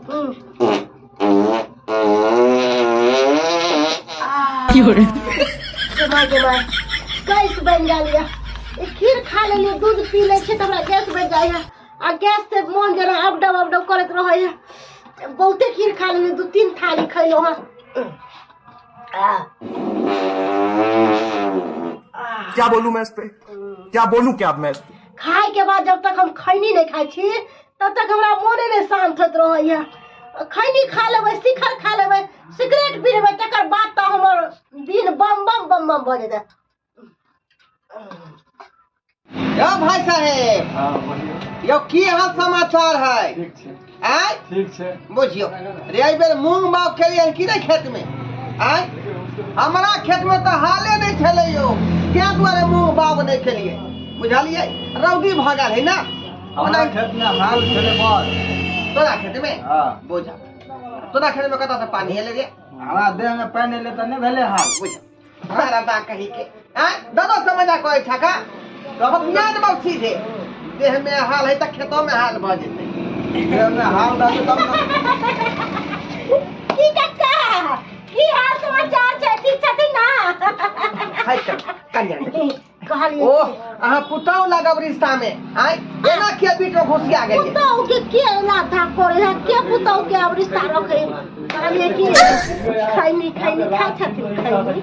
गे my gas बनि गेल यऽ। ई खीर खा लेलियै, दूध पी लै छियै तऽ हमरा गैस बनि जाइए आ गैस से मोन जेना अप डाउन अप डाउन करैत रहैए। बहुते खीर खा लेलियै, 2-3 थाली खैलहुँ हँ। क्या बोलूं मैं इस पे, क्या बोलूं क्या अब मैं इस पे? खाय के बाद जब तक हम खैनी नहीं खाइ छी तब तक हमरा मोने नहीं शांत होइत रहैए। खैनी खा लेबै, शिखर खा लेबै, सिगरेट पी लेबै, तकर बाद तऽ हमर दिन बम बम बम बम भऽ जेतै। यो भाई साहेब, यो की हाल समाचार है? ठीक छै। आय? ठीक छै। बुझियो रे, एहि बेर मूंग बाग खेलियै की नहि खेत में? आय, हमरा खेत में तऽ हाले नहि छलै यौ, ताहि दुआरे मूंग बाग नहि खेलियै, बुझलियै? रौदी भऽ गेल है ना। हमरा खेत में हाल छलै बड़। तोरा खेत में? हाँ। बुझ, तोरा खेत में कतऽ से पानी एलै रे? हमरा देह में पानि एलै तऽ नहि भेलै हाल। बुझ सारा बा कही के आय दादा समझा कहै छा का बपियान बाबू सीधे देह में हाल है तऽ खेतो में हाल भऽ जेतै। देह में हाल रहतै तब ने। की कक्का, की हाल समाचार छै? ठीक छथिन ना? हाय चल कन्या कहलियै ओ अहाँ पुतहु लागब रिश्ता में, आय एना किया बीच में घुसिया गेलियै? पुतहु के के लाथा करे है, के पुतहु के अब रिश्ता रखे? कहलियै कि खैनी खैनी खाइ छथिन खैनी?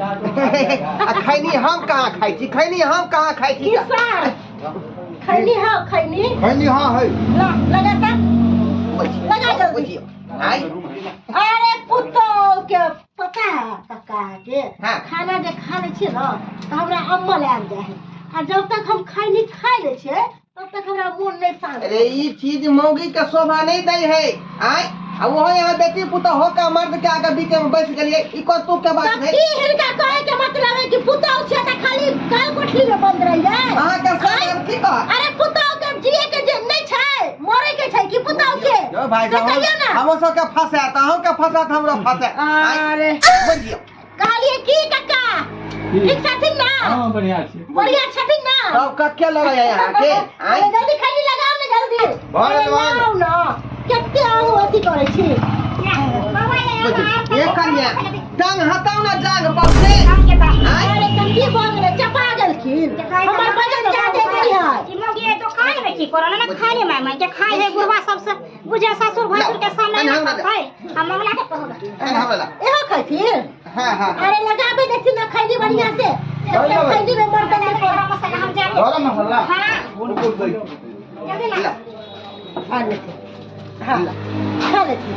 आ खैनी हम कहाँ खाइ छी, खैनी हम कहाँ खाइ छी? की सर खैनी? हाँ खैनी, खैनी हाँ है। ला लगा ता लगा जल्दी। बुझियो आय। अरे पुतहु के पता है कक्का के हाँ। खाना जे खा लै छियै ने तऽ हमरा अम्मल आबि जाइ है, आ जब तक हम खैनी खाइ लै छियै तब तक हमरा मोन नहि शांत। अरे ई चीज मौगी के शोभा नहीं दै है। आय, आ ओहो यहाँ बेटी पुतहु हो के मर्द के आगे बीच में बैस गेलियै, ई कतू के बात तऽ है? की हिनका कहै के मतलब है कि पुतहु छै तऽ खाली काल कोठली में बंद रहि जाय? अहाँ के सामने की कह? अरे पुतहु के जिए के जे नहि छै, मरे के छै कि पुतहु के? यो भाई से साहब, कहियौ ना। हमो सब के फंसायत, अहूँ के फंसायत, हमरो फंसायत। अरे बुझियौ। कहलियै की कक्का, ठीक छथिन ना? हाँ बढ़िया छै। बढ़िया छथिन ना? सब कक्के लड़ै है अहाँ के? अरे जल्दी खैनी लगाउ ने जल्दी। भऽ गेल, भऽ गेल। लगाउ ना, कते अहूँ अथी करै छी। ये कन्या टांग हटाउ ना, जाग बसे। अरे तऽ की भऽ गेलै, चपा गेलखिन? हमर वजन जादे नहि है। ई मौगी एहि दोकान में की करल ना खाने में मांग के खाय है बुढ़वा सबसे, बुझे ससुर भैंसुर के सामने ना खाय, हम मंगला के कहब। एहो खैथिन? हाँ हाँ। अरे लगाबे देखथिन ना खैनी बढ़िया से। खैनी में मर्दन नहीं पड़े। गरम मसाला हम जाने। गरम मसाला? हाँ। कोन कोन दै? जल्दी ला। खा लेथिन। हाँ खा लेथिन।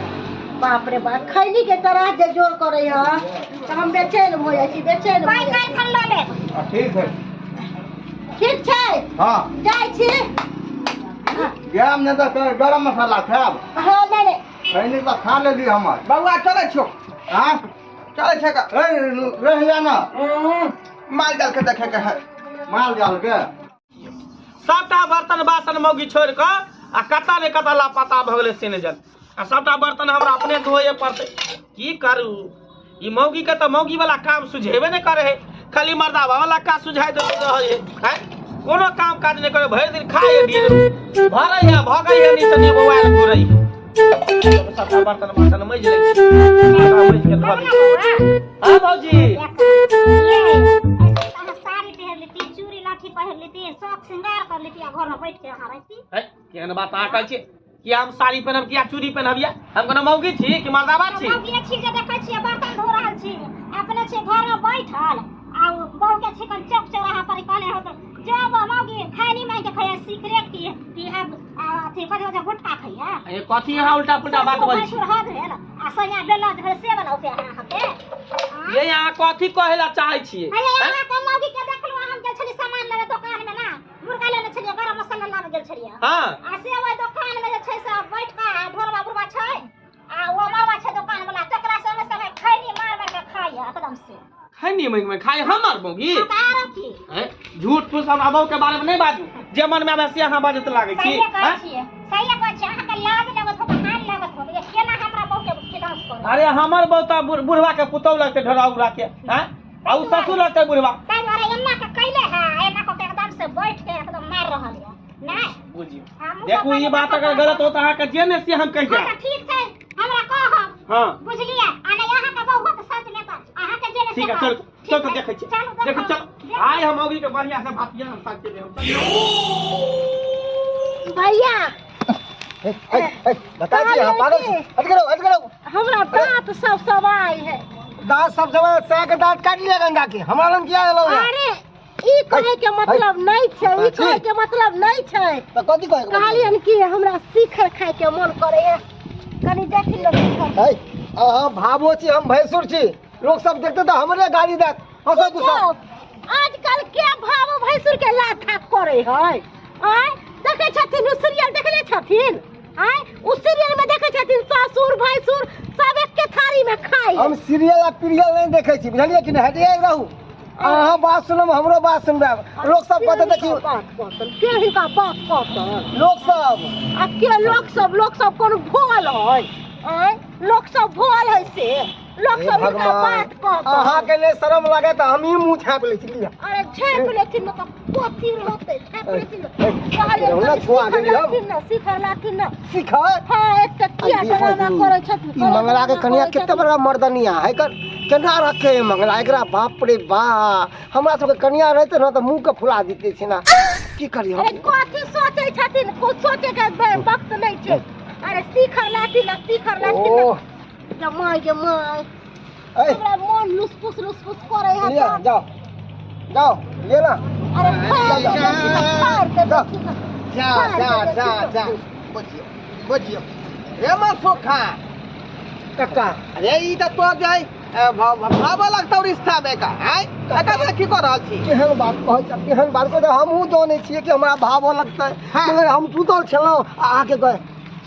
बाप रे बाप, खैनी के तरह जे जोर करे है तऽ हम बेचैन भऽ जाइ छी, बेचैन भऽ पाइ जाइ काल्हि खन लऽ लेब। ठीक है। ठीक छै? हाँ। जाइ छी। गायब नहि तऽ गरम मसाला खायब। हाँ नहि नहि। खैनी तऽ खा लेली हमर। बौआ चलै छियौ। हाँ? चलै छै का? ए, रहि जा ना। माल जाल के देखे के है। माल जाल के? सबटा बर्तन बासन मौगी छोड़ि कऽ आ कतऽ ने कतऽ लापता भऽ गेलै से नहि जान। आ सबटा बर्तन हमरा अपने धोए पड़तै। की करू, ई मौगी के तऽ मौगी वाला काम सुझेबे नहि करै है, खाली मर्दाबा वाला काज सुझाइ दैत रहै है। आँय, कोनो काम काज नहि करै, भरि दिन खाइ है, दिन भरै है, भगै है, नी से नी मोबाइल घुरै है। सबटा बर्तन बासन मजि लै छी, सबटा मजि के धऽ दै छी। हाँ भौजी। साड़ी पहिर लेती, चूड़ी लाठी पहिर लेती, शौक श्रृंगार कर लेती, आ घर में बैठ के अहाँ रहती। है, केहन बात अहाँ कहै छियै? किया हम साड़ी पहिनब, किया चूड़ी पहिनब? या हम कोनो मौगी छी कि मर्दाबा छी? मौगी छी जे देखै छियै बर्तन धो रहल छी, अपने छी घर में बैठल, आ बहू के छिकन चौक चौराहा पर कहने हो तऽ जब मौगी खैनी मांगि के खैया, सिगरेट पी पीहा, आ अथी कथी कहै छै, गुटखा खैया। ए कथी अहाँ उल्टा पुल्टा बात बजै छी? भैंसुर हद भेल, आ सैया बेलज भेल, से वाला उपाय अहाँके? ये अहाँ कथी कहै ला चाहै छियै? अरे अहाँ के मौगी के देखलहुँ, हम गेल छलियै सामान लेबै दोकान में ना, मुर्गा लेने छलियै, गरम मसाला लाबे गेल छलियै। हाँ। आ से ओहि दोकान में जे छै से बैठ कऽ आ ढोरबा बुढ़बा छै, आ ओ मामा छै दोकान वाला, तकरा संगे संगे खैनी मार मार के खाइए एकदम से। खैनी मांगि मांगि खाइ हमर मौगी? हाँ, तऽ आरो की? हैं? झूठ फूस हमरा बहू के बारे में नहीं बाजू, जे मन में आबे से अहाँ बाजत लागै छी। सहिए कहै हैं? छियै, सहिए कहै छियै, अहाँके लाज लगत होत, हाल लगत होत, ये केना हमरा बहू के खिलाफ करू? अरे हमर बहू तऽ बुढ़वा के पुतहु लगतै, ढोरा उड़ा के, हैं? आ उ ससुर लगतै बुढ़वा। ताहि दुआरे एना के कैले है, एना कऽ के एकदम से बैठ के एकदम मारि रहल यऽ। नहि? बुझियौ। हमहूँ देखू, सब ई बात अगर गलत होत अहाँके जे नहि से हम कहि हाँ, देब। तऽ ठीक छै, हां बुझलियै आ नै अहाँ के बहु के सच में त अहाँ के जेने। ठीक है चल चल तो देखै छी, देखो चल आइ हम मौगी के बढ़िया से भातिया हम साथ के हम। भैया बता जी हम पागल छी। हट करो हट करो, हमरा दांत सब सवाई है। दांत सब सवाई सै के दांत काट लिया गंगा के, हमरा लग किया एलौ? अरे ई कहे के मतलब नहीं छै, ई कहे के मतलब नहीं छै। त कथि कहे के? कहलियन कि हमरा शिखर खाय के मन करे है, कनी देखि लो शिखर। है अहाँ भावो छी हम भैंसुर छी, लोग सब देखते त हमरे गाली देत हंसत गुस्सा। आजकल के भावो भैंसुर के लाथा करे है? आय देखे छथिन उ सीरियल देखले छथिन? आय उ सीरियल में देखे छथिन ससुर भैंसुर सब एक के थाली में खाई। हम सीरियल आ पिरियल नहीं देखे छी बुझलियै कि नहीं? हटिए रहू, अहाँ बात सुनब हमरो बात सुनब। लोग सब कहते देखियो बात कहतन के हिनका बात कहतन लोग सब आ के लोग सब, लोग सब कोनो भोल है? आय लोग सब भोल है से लोग सब हिनका बात कहतन। अहाँ के नहीं शरम लगे त हम ही मुंह छाप लै छी। लिया अरे छाप लेथिन न त कथी रहतै? छाप लेथिन न छुआ देली हम न शिखर लाथिन न शिखर। हां एक त किया ड्रामा करै छथिन। ई मंगला के कनिया कते बड़का मर्दनिया है, एकर केना रखे है मंगला एकरा? बाप रे बा, हमरा सबके कनिया रहते न त मुंह के फुला देते छै ना। की करी हम? अरे कथी सोचै छथिन? कुछ सोचे के वक्त नहीं छै। अरे शिखर लाथिन न शिखर लाथिन न। जमाई जमाई हमरा मन लुसफुस लुसफुस करे है। लिया जाओ जाओ ले ना। अरे फाड़ के फाड़ के जा जा जा जा बचियो बचियो रे मनसुखा कक्का। अरे ई त तो जाय भाव लगतौ रिश्ता में का आय एकर की कर रहल छी? केहन बात कहै छ, केहन बात कहै? हमहूँ जानै छियै कि हमरा भाव लगतै, मगर हम सुतल छलहुँ आ अहाँके कहे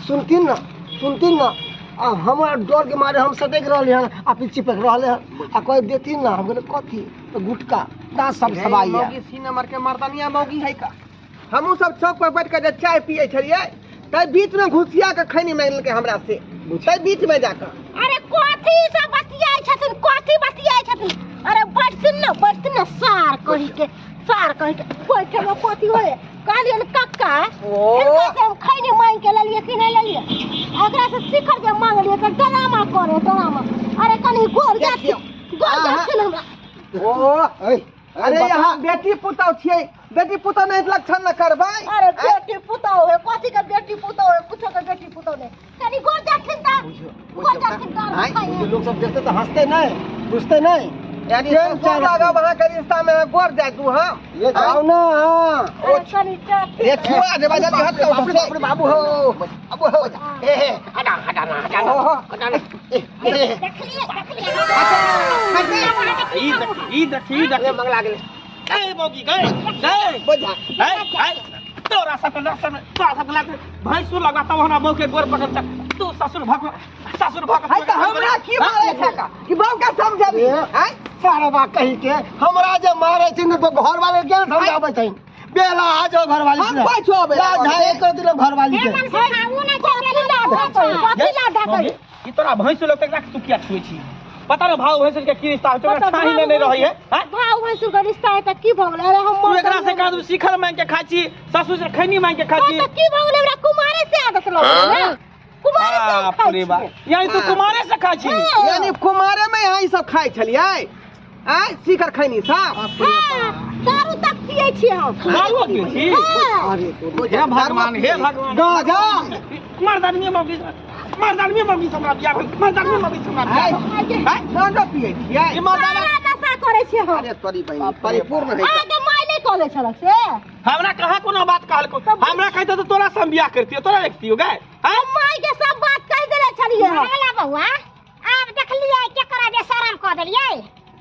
सुनथिन न सुनथिन न, आ हमरा डर के मारे हम सटकि रहलियै हन आ फिर चिपकि रहलै हन आ कहे देथिन न। हम कहलियै कथी? तऽ गुटका दाँत सब सवाई है। मौगी सी नंबर के मर्दनिया मौगी है का। हमहूँ सब चौक पर बैठ के जे चाय पियै छलियै तै बीच में घुसिया के खैनी मांगि लेलकै हमरा से, तै बीच में जाकर। अरे कथी सब बतियाइ छथिन, कथी बतियाइ छथिन? अरे बैठथिन न बैठथिन न, सार कहि के सार कहि के बैठे में कथी होय? कहलियन कक्का हिनका से हम खैनी मांगि के लेलियै कि नहि लेलियै? एकरा से शिखर जे मांगलियै तऽ ड्रामा करे ड्रामा। अरे कनी गोर जाथिन गोर जाथिन हमरा। ओ अरे यहाँ बेटी पुतौह छियै, बेटी पुतौह नहीं लक्षण न करबै। अरे बेटी पुतौह है कथी के बेटी पुतौह है? कुछो के बेटी पुतौह नहीं। कनी गोर जाथिन त गोर जाथिन त लोग सब देखते त हंसते नहीं बुझते नहीं। यानी ससुर लागब अहाँ के रिश्ता में गोर जाय तू। हां ये जाओ ना। हां अरे कनी जाथिन रे छुआ देबा जल्दी हट। बाप रे बाप रे बाबू हो बाबू हो। ए हे हटा हटा ना हटा ना हटा ना। देखलियै देखलियै ई देखी ई देखी ई देखी मंगला गेलै। ए मौगी गए गए बुझा ए ए तोरा सब लक्षण तोरा सब लक्षण भैंसुर लगा तब हमरा बहू के गोर पकड़ तू ससुर भग ससुर भग है त हमरा की मारै छै का कि बहू के समझाबी? हैं सारा बात कही के हमरा जे मारै छै न तो घर वाले के समझाबै छै। बेला आ जाओ घर वाली हम कोई छोबे ला जाए कर दिलो घर वाली के। मनसुखा उ नै छै कथी ला ढकै? ई तोरा भैंसुर लगतै एकरा तू किया छुए छी? पता न भाव भैंसुर के की रिश्ता है, तोरा छाही में नहीं रहै है। भाव भैंसुर के रिश्ता है त की भऽ गेलै? अरे हम तू एकरा से कह दू शिखर मांगि के खाइ छी, ससुर से खैनी मांगि के खाइ छी त की भऽ गेलै? हमरा कुमारे से आदत लगलै ने, कुमारे से हम खाइ छी। यानी तू कुमारे से खाइ छी? यानी कुमारे में यहाँ ई सब खाइ छलियै आय शिखर खैनी सब? हां दारू तक पियै छी हम। दारू पियै छी? अरे हे भगवान हे भगवान गाजा मर्दानी मौगी मर्दानी मौगी हमरा बियाह भेल, मर्दानी मौगी हमरा बियाह भेल। हैं गांजा पियै छियै? ई मर्दाना सारा नशा करै छी हम। अरे तोरी बहिन परिपूर्ण है। अहाँ के माय नहि कहले छलक से? हमरा कहाँ कोनो बात कहलको? हमरा कहते तो तोरा से हम बियाह करतियो, तोरा रखतियो गए। हम माय के सब बात कहि देले छलियै। मंगला बौआ आब देखलियै केकरा बेशरम कऽ देलियै?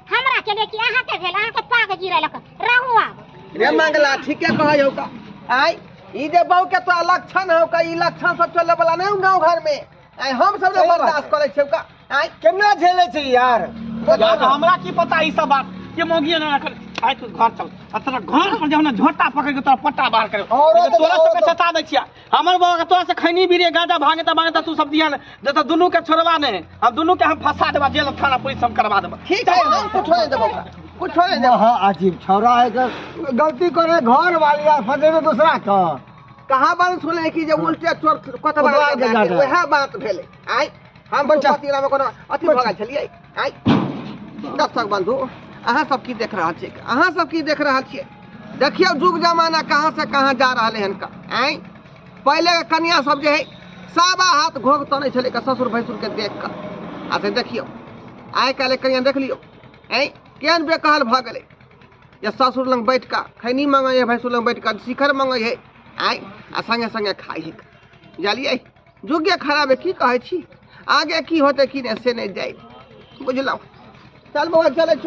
हमरा के देखि अहाँ के भेल, अहाँ के पाग गिरेलक रहू आब। रे मंगला ठीके कहै हौ का। आय ई जे बहू के तोरा लक्षण हौ का, ई लक्षण सब चले वाला नहीं गांव घर में। आय हम सब जे बर्दाश्त करै छियौ का। आय केना झेलै छै यार? हमरा की पता ई सब बात के मौगी ना रखल। आय तू घर चल आ तोरा घर पर जब ना झोटा पकड़ के तोरा पट्टा बाहर करे तोरा सब के चता दै छिया। हमर बाबा के तोरा से खैनी बीड़ी गांजा भांगे त भांगे त तू सब दिया ने जत दुनू के छोड़वा ने, हम दुनू के हम फंसा देबा जेल थाना पुलिस हम करवा देबा। ठीक है हम कुछ नहीं देबो, कुछ नहीं देबो। हां अजीब छौड़ा है, गलती करे घर वाली आ फंसे दूसरा का। कहाँ बात सुने कि जे उल्टे चोर कतबा वएह बात भेलै। आय हम बच्चा। बच्चा में कोनो अथी भऽ गेल छलियै। आइ दर्शक बंधु, अहाँ सब की देख रहल छियै? अहाँ सब की देख रहल छियै? देखियौ जुग जमाना कहाँ से कहाँ जा रहलै हन का। आँय पहिले के कनिया सब जे है साबा हाथ घोघ तनै छलै का ससुर भैंसुर के देख कऽ, आ से देखियौ आइ काल्हि कनिया देख लियौ, आँय केहन बेकहल भऽ गेलै जे ससुर लग बैठ कऽ खैनी मंगै है, भैंसुर लग बैठ कऽ शिखर मंगै है, आँय आ संगे संगे खाइ है। बुझलियै जुगे खराब है, की कहै छी, आगे की होतै की नहि से नहि जाइ, बुझलहुँ। चल बौआ चलै छौ।